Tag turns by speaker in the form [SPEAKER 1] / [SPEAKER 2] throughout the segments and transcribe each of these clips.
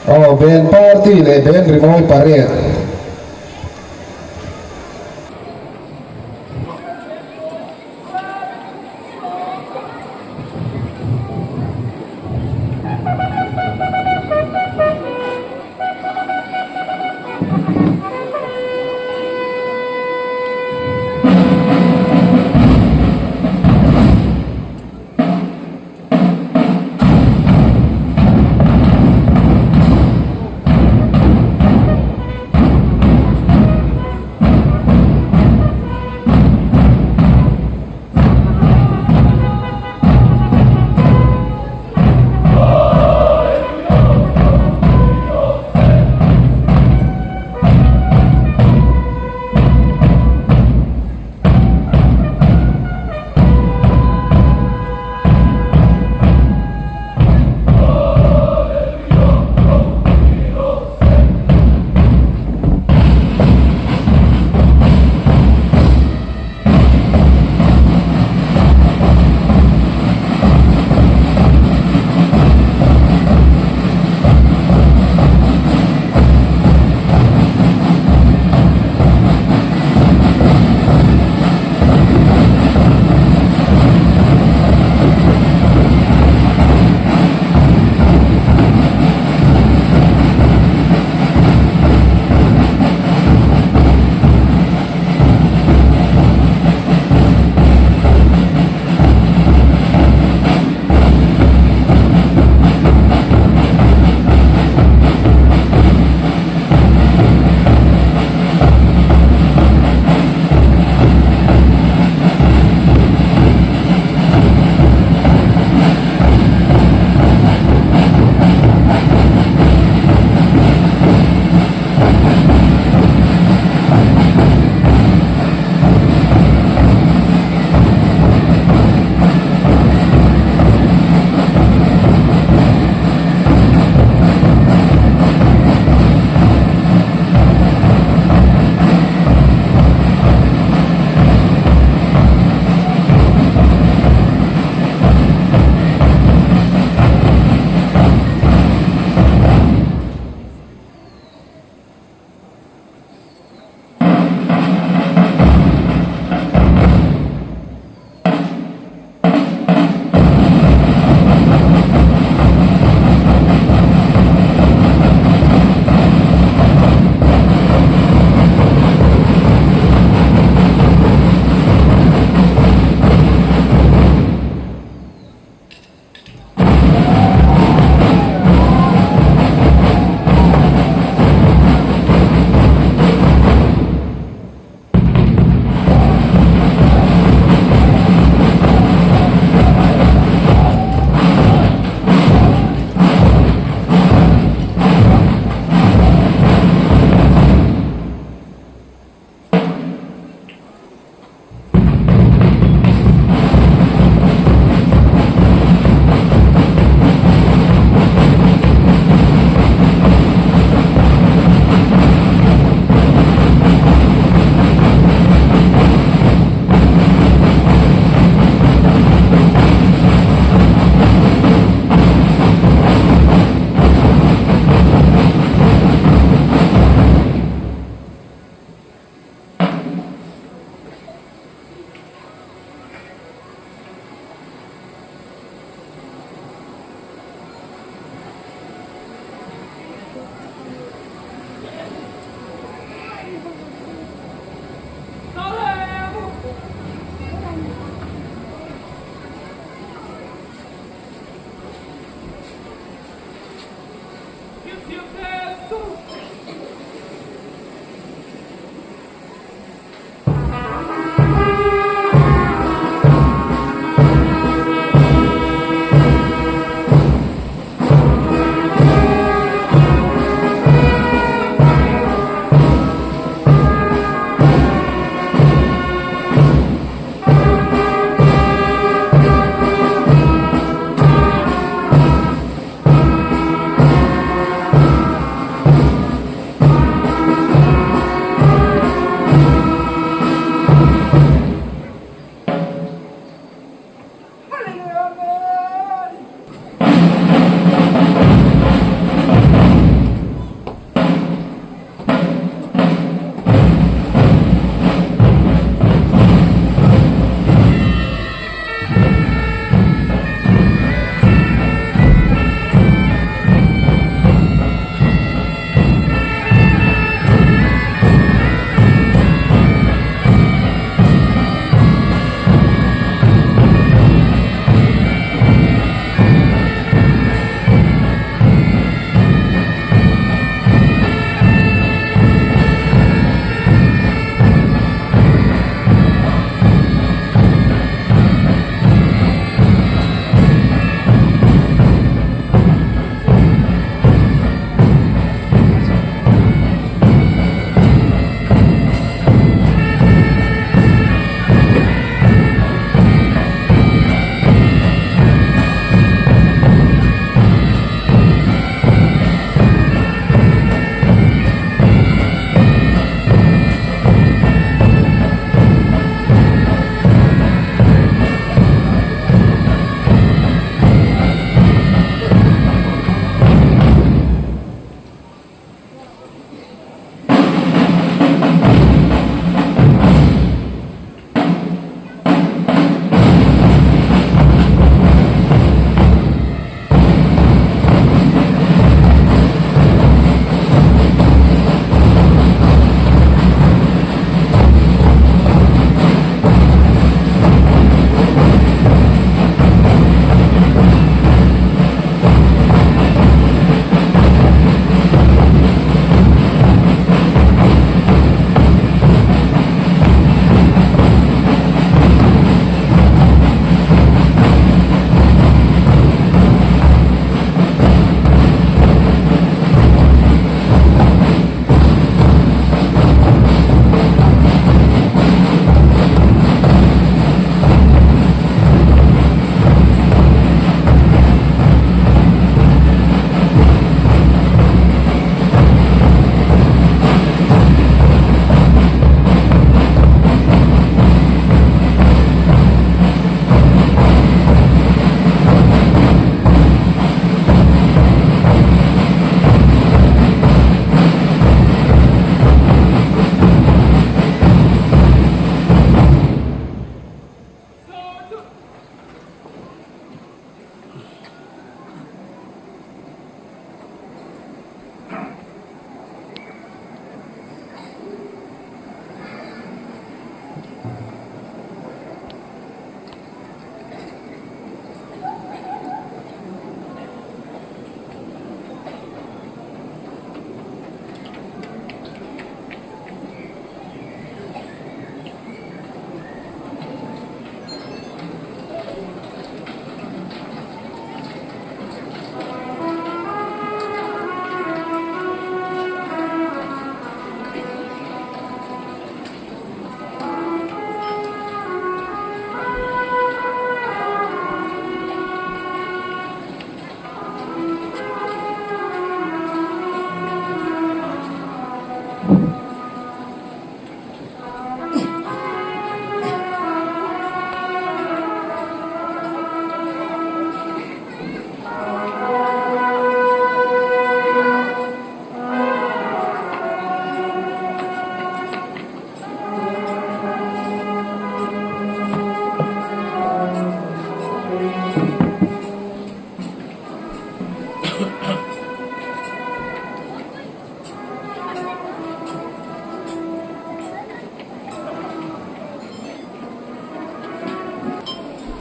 [SPEAKER 1] Aw band party leh band rimawi parade.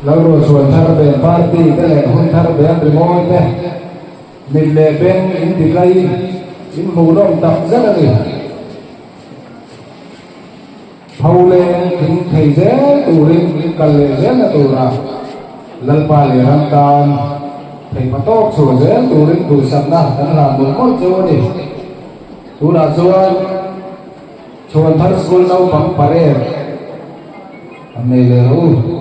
[SPEAKER 1] Lalruatchhuan thar band party te leh hun thar band rimawi te mit leh beng in ti tlai in hmuhnawm tak zet a ni. Tho leng tling thei zel turin in kal leh zelna tura Lalpa leh ram tan theihma tawk chhuah zel turin duhsakna kan hlan mawlh mawlh cheu a ni. Tunah chuan Chhuanthar School naupang parade an nei leh rawh u.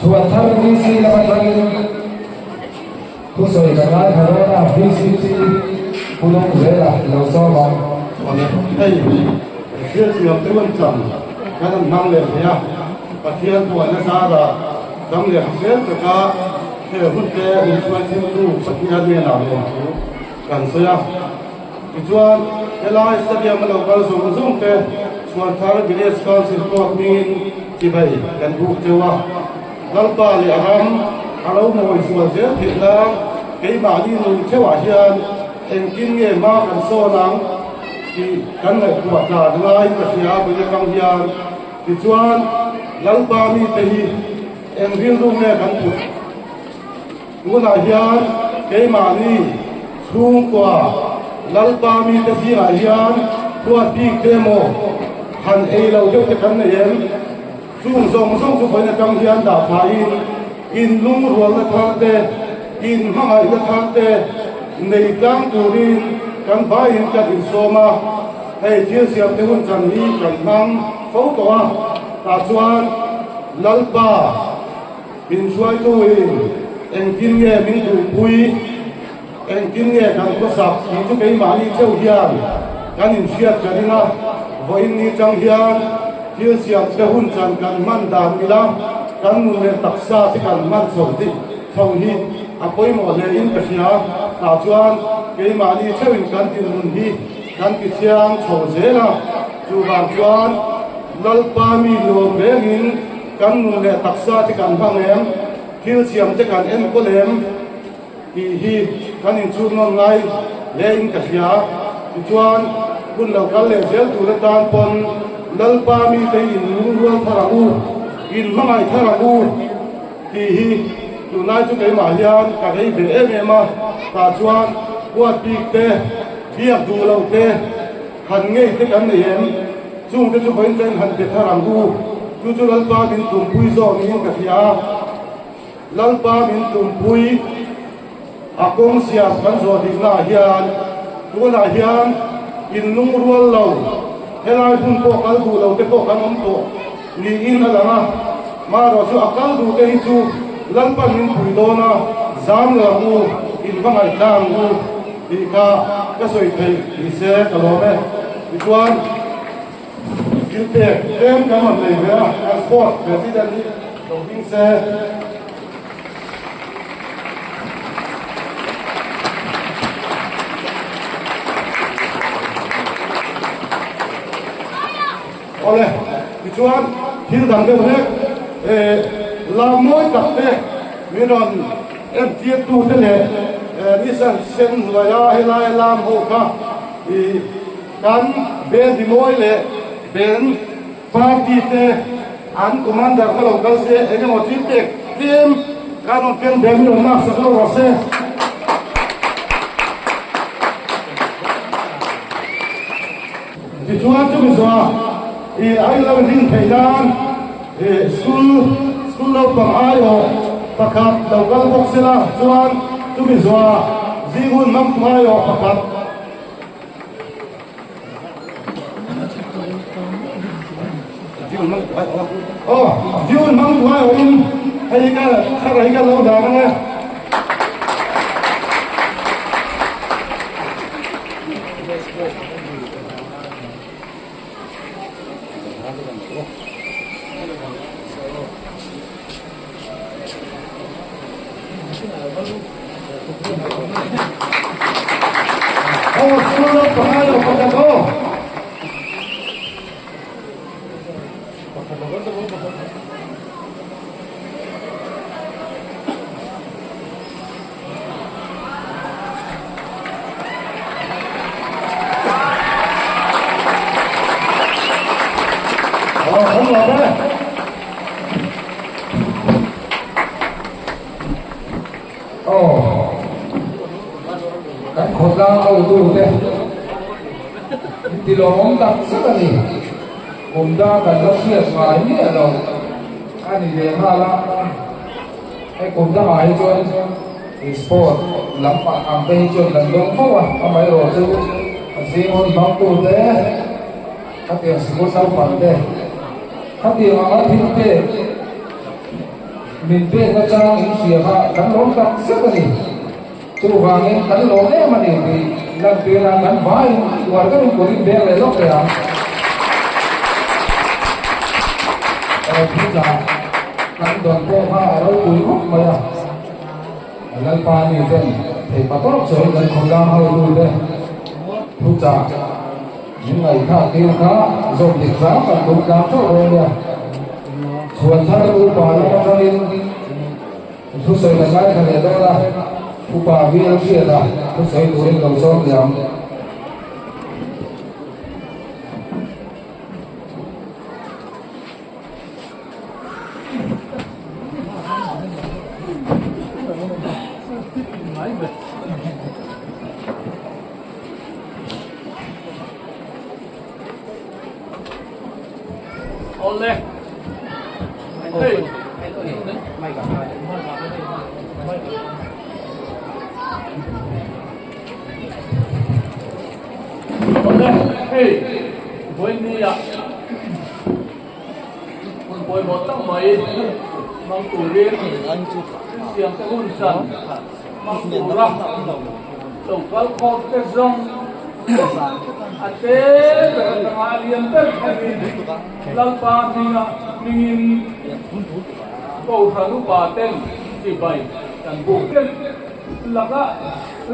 [SPEAKER 1] Chhuanthar VC lam atangin thusawi kan ngaithla dawn a, VCT Pu Dawngzela lo sawm ang.
[SPEAKER 2] Awle, hei thil siam te hun chang kan han hmang leh thei a, Pathian buaina zarah dam leh hrisel taka he hun te min hruai thiltu Pathian hnenah lawmthu kan sawi a. Tichuan, helai stadium a lo kal zawng zawng te Chhuanthar Village Council pawh hmingin chibai kan buk teuh a. Lalpa leh a ram a lo mawi zual zel theih nan keimahni nun theuhah hian engtin nge hma kan sawn ang tih kan ngaihtuah tlan ngaiin ka hria a vawi atang hian. Tichuan, Lalpa mite hi eng rilru nge kan put? Tunah hian keimahni chhungkua Lalpa mite zingah hian huat bik te emaw han ei lo deuh te kan nei em? Chung zawng zawng chu vawiin atang hian dah thlain in lungrualna thar te, in hmangaihna thar te nei tlang turin kan vaiin kan insawm a, hei thil siam te hun chan hi kan hmang fo tawh a, tah chuan Lalpa, Min hruaituin engtin nge min duhpui, engtin nge kan khawsak tih chu keimahni theuh hian kan inhriat ka ring a, vawiin ni chang hian thil siam te hun chan kan hman dan ila kan nun leh taksa te kan hman chho chho hi a pawimawh hle in ka hria, tah chuan keimahni theuhin kan dinhmun hi kan ti chiang chho zel a, chuvang chuan Lalpa mi nuam rengin Kan nun leh taksa te kan hmang em, thil siam te kan enkawl em tih hi kan inchhung nawn ngai hle in ka hria. Tichuan, hun lo kal leh zel tur atan pawn Lalpa mite hi in lungrual thar ang u, in hmangaih thar ang u tih hi tunlai chu keimah hian ka rei ve em em a, tah chuan huat bik te, biak duh loh te, Han ngei te kan nei em? Chung te chu vawiin chuan han be thar ang u. Chu chu Lalpa min tumpui zawk niin ka hria a. Lalpa min tumpui a kawng siam kan zawh diknaah hian tunah hian inlungrual lo, helai hmun pawh kal duh lo te pawh kan awm tawh niin a lang a. Marawh chu a kal duh te hi chu Lalpan min pui dawn a, zam lo ang u, inhmangaih tlang ang u. Tih kha ka sawi theih ni se ka lawm e. Tichuan, thil pek tlem kan rawn nei ve a, kan sport president hi lo ding se. Awle, tichuan thil dang deuh hlek lam mawi tak te min rawn entirtu te leh Nissan sen hnuaia helai lam ho kha ih kan band rimawi leh band party te an commander kha lo kal se eng emaw thil pek tlem kan rawn keng ve min rawn laksak lo rawh se. Tichuan chumi zawhah i Aizawl rin theih nan i school school naupang aiawh pakhat lo kal bawk sela chuan chumi zawhah zing hun hmangtu aiawh pakhat Aw zing hun hmangtu aiawhin hei ka thar hi ka lo dan ang e.
[SPEAKER 1] Kan khawtlang hotute inti lawmawm tak zet a ni. Kum dang kan la hriat ngai miah lo a ni ve nghal a. Hei kum dangah hi chuan sport lam pah ang te hi chuan kan dawng fo a, amaherawh chu a zing hun hmangtu te, khatiang sikul naupang te, khatiang anga thil pek. Min pek nachang in hria kha kan lawm tak zet a ni. Chuvangin kan lawm em a ni tih lantir a kan vaiin uar deuhin kut in beng leh lawk teh ang. Thu tla kan dawn pawh kha a ropui khawp mai a. Lalpa mi ten theihpa tawp chawiin kan khawtlang hotute thu chah min ngaihthlak tir kha zawm dik hram kan tum tlang theuh dawn nia. Chhuan thar upa lam atangin thusawi kan ngaithla leh dawn a, upa bial hriata thusawi turin lo sawm leh ang.
[SPEAKER 3] Awle, hei vawinia Hun pawimawh tak mai hmang turin siamte hun chan hmang tura lo kal khawm te zawng a te ber atanga a lian ber thlengin Lalpa hminga hmingin Kohhran upa ten chibai kan buk ten laka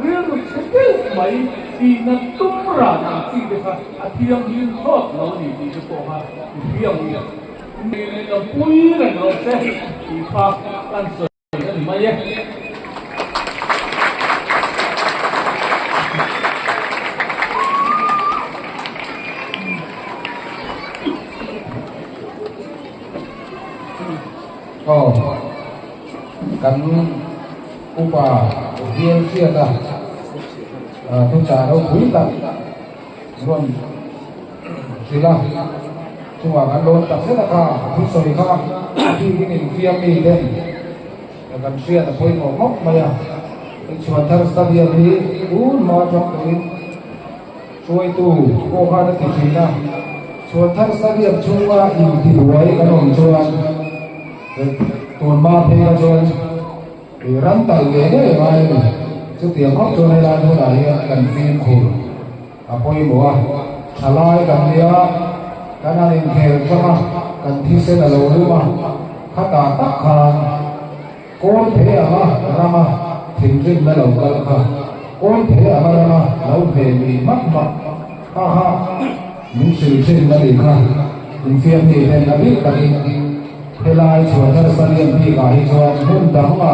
[SPEAKER 3] rilru chhe deuh mai tihna tum ran ang chi te kha a thianghlim thlawt lo a ni tih te pawh kha i hria ang u. Mi lo pui reng rawh se tih kha kan sawi a ni mai e.
[SPEAKER 1] Aw kan upa bial hriata thuchah ropui tak rawn hrilh a, chungah kan lawn tak zet a kha a thusawi kha a bikin infiam mi ten kan hriat a pawimawh khawp mai a, Chhuanthar Stadium hi tun hma atang tawhin hruaitu pawh khan a ti thin a, Chhuanthar Stadium chhunga intibuai kan awm chuan tun hma phei kha chuan ram talh ve ngei ngai a ni. Chutiang khawp chuan helai hmunah hian kan fimkhur a pawimawh a, thalai kan nia, kan han inkhel tang a, kan thisen a lo lum a, khatah tak khan Kawl thei anga rama thinrimna lo kal kha, kawl thei anga rama lo hme mi hmak hmak kha kha min hrilh thin a nih kha. Infiam ni ten a bik takin helai chhuanthar stadium bikah hi chuan hmun danga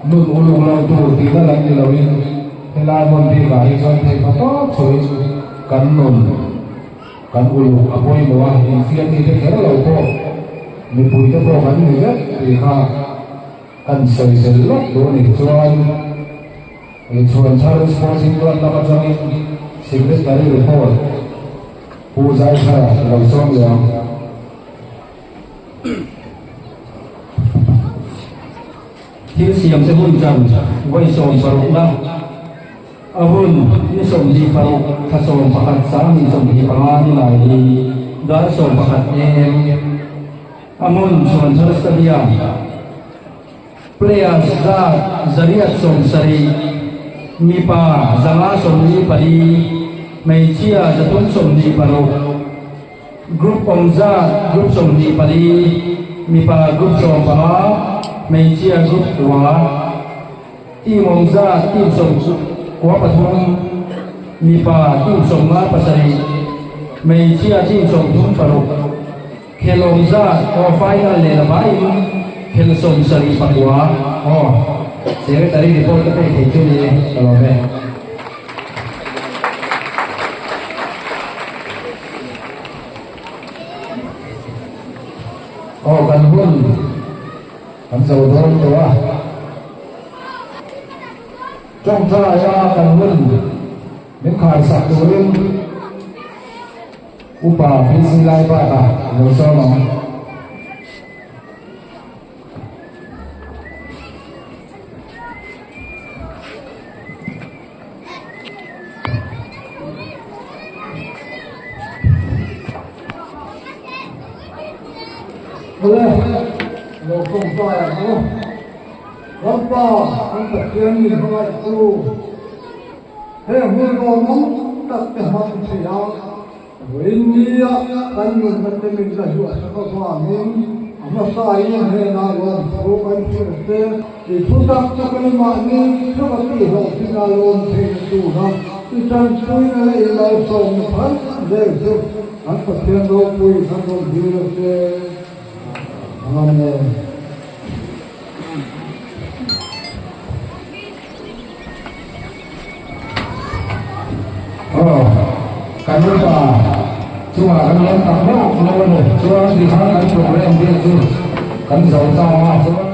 [SPEAKER 1] nun uluk lo tur tihna lam ni loin helai hmun bikah hi chuan theihpha tawp chhuahin kan nun Kan uluk a pawimawh a, infiam mite kher lo pawh mipuite pawh kan ni vek tih kha kan sawi tel lawk duh a nih chuan Chhuanthar Sporting Club lam atangin Secretary Report Pu Zaithara lo sawm leh ang.
[SPEAKER 4] Thil siamte hun chan vawi 60 na. A hun ni 26 thla 11 sang ni 25 ni lai hi dar 11 am a hmun Chhuanthar Stadium players zat 870 mipa 544 hmeichhia 326 group awm zat group 24 mipa group 15 hmeichhia group 9. Team awm zat team 13, mipa team 57, hmeichhia team 36, khel awm zat aw final leh la vaiin khel 79 aw secretary report ka pek thei chu ni e ka lawm e.
[SPEAKER 1] Aw kan hun kan zo dawn tawh a. Tawngtai a kan hun min khaisak turin Upa PC Laibata lo sawm ang. Awle.
[SPEAKER 2] Lo tawngtai ang u. Lalpa kan Pathian min hmangaihtu, he hmun lawmawm tak te hmang thei a, vawiin nia kan nunna te min la hluahsak avangin a hmasain hnenah lawmthu kan hrilh te, i thu tak tak a ni mahni theuh a tihhlawhchina lawm theihna tura i tanpuina leh i malsawmna phal zel chu kan Pathian ropui kan rawn dil a che. Amen.
[SPEAKER 1] Aw, kan upa chungah kan lawm tak meuh meuh a ni. Chuan tikhan kan program vel chu kan zo ta a.